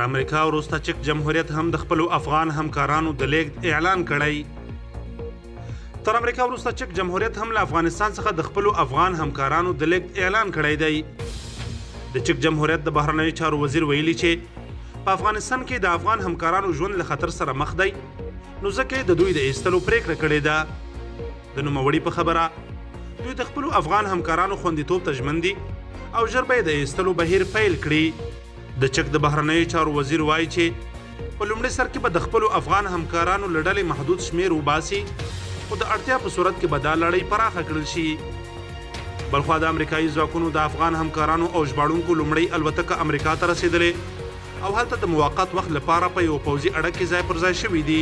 امریکا وروسته چک جمهوریت هم د خپلو افغان همکارانو د لیږد اعلان کړی. تر امریکا وروسته چک جمهوریت هم له افغانستان څخه د خپلو افغان همکارانو د لیږد اعلان کړی دی. د چک جمهوریت د بهرنیو چارو وزیر ویلي چې په افغانستان کې د افغان همکارانو ژوند له خطر سره مخ دی، نو ځکه یې د دوی د ایستلو پریکړه کړې ده. د نوموړي په خبره، دوی د خپلو افغان همکارانو خوندیتوب ته ژمن دي او ژر به یې د ایستلو بهیر پیل کړي. د چک د بهرنیو چارو وزیر وايي چې په لومړي سر کې به د خپلو افغان همکارانو له ډلې محدود شمېر وباسي، خو د اړتیا په صورت کې به دا لړۍ پراخه کړل شي. بلخوا د امریکايي ځواکونو د افغان همکارانو او ژباړونکو لومړۍ الوتکه امریکا ته رسېدلې او هلته د موقت وخت لپاره په یوه پوځي اډه کې ځای پر ځای شوي دي.